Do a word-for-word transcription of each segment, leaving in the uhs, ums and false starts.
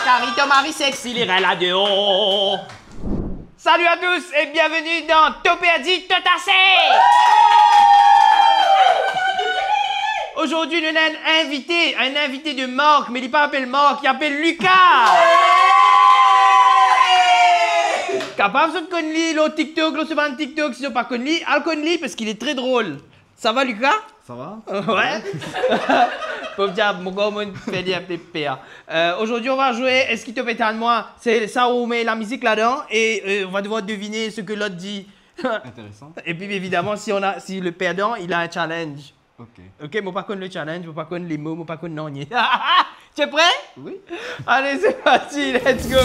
Kari to mari sexy, li rela deor. Salut à tous et bienvenue dans To Perdi To Tase. Aujourd'hui, nou ena enn invité, enn invité de marque, me li pa apel Marc, li apel Lucas. Kapav zot konn li lor TikTok, lor so bann TikTok, si zot pa konn li, al konn li, parski li tre drol. Ça va, Lucas ? Ça va ? Ouais. Pov diab, mo kor mo fer li inpe per. Euh, aujourd'hui, on va jouer Eski to pe tann mwa. C'est ça, on met la musique là-dedans et, euh, on va devoir deviner ce que l'autre dit. Intéressant. Et puis, évidemment, si on a, si le perdant, il a un challenge. Ok. Ok, mo pa konn le challenge, mo pa konn le mo, mo pa konn nanye. Tu es prêt ? Oui. Allez, c'est parti, let's go.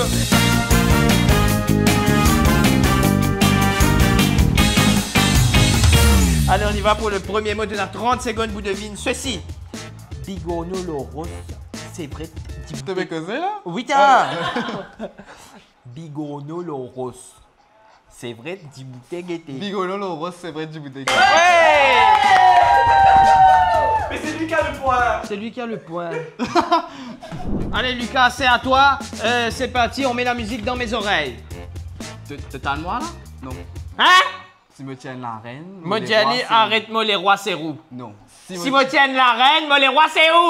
Allez, on y va pour le premier mot. Tu as trente secondes pour deviner ceci. Bigorno lor ros, se vre ti... To pe koze la ? Oui, ta. Ah. Bigorno lor ros, se vre dibout gete. Bigorno lor ros, se vre dibout gete. Ouais. Mais c'est lui qui a le point. C'est lui qui a le point. Allez, Lucas, c'est à toi. Euh, c'est parti, on met la musique dans mes oreilles. To, to tann mwa la ? Non. Hein ? Si mo ti enn larenn, mo lerwa se ou. Mo ti enn larenn, mo lerwa se ou. Non. Si mo ti enn larenn, mo lerwa se ou.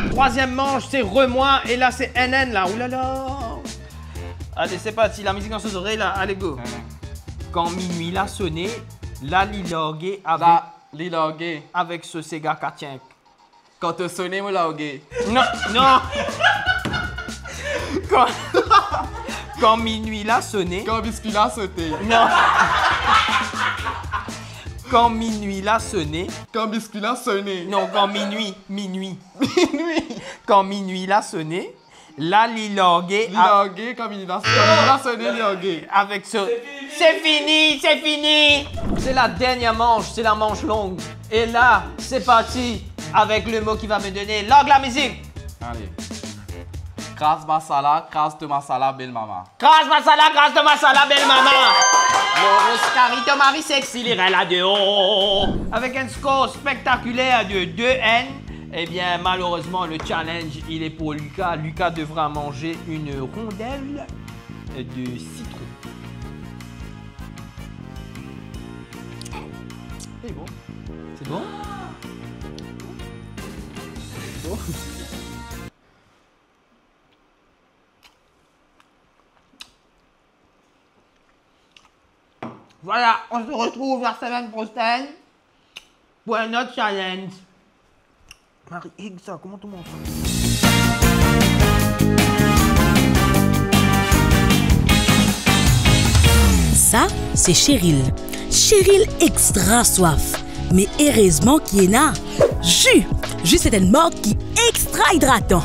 Troisième manche, c'est remoi, et là, c'est N N, là. Ouh là là. Allez, c'est parti, la musique dans ses oreilles, là. Allez, go. Hein. Kan minwi la sone, la li large avek... La, li large. Avek so sega katyenk. Kan to sone, mo large. Non, non. Kan, kan minwi la sone. Kan biskwi la sote. Non. Kan minwi la sone. Kan biskwi la sone. Non, kan minwi, minwi. Minwi. Kan minwi la sone. La, li large. Li large, kan minwi la, kan minwi la sone, li large. Avek so... C'est fini, c'est fini. C'est la dernière manche, c'est la manche longue. Et là, c'est parti avec le mot qui va me donner. Largue la musique. Allez. Kraz masala, kraz to masala, bel mama. Kraz masala, kraz to masala, bel mama. Lor ros, kari to mari sexy, li rela deor. Avec un score spectaculaire de deux un, eh bien, malheureusement, le challenge, il est pour Lucas. Lucas devra manger une rondelle de citron. C'est bon ? C'est bon ? C'est bon ? Voilà, on se retrouve la semaine prochaine pour un autre challenge. Marie, ça, comment tu manges ça ? Sa, se Cheryl. Cheryl extra swaf. Me erezman ki ena ji. Ji, se enn mark ki extra idratan.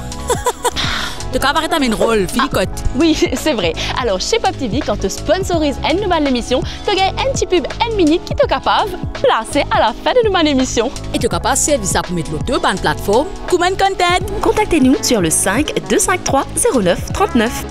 To kapav aret amenn rol, fini kot. Wi, se vre. Alor, se Pop T V, kan to sponsoriz enn nou bann lemision, to gagn enn ti pib enn minit ki to kapav plase alafin de nou bann lemision. E to kapav servi sa pou met lor to bann platform kouma enn content. Contactez-nous sur le cinq deux cinq trois zéro neuf trente-neuf.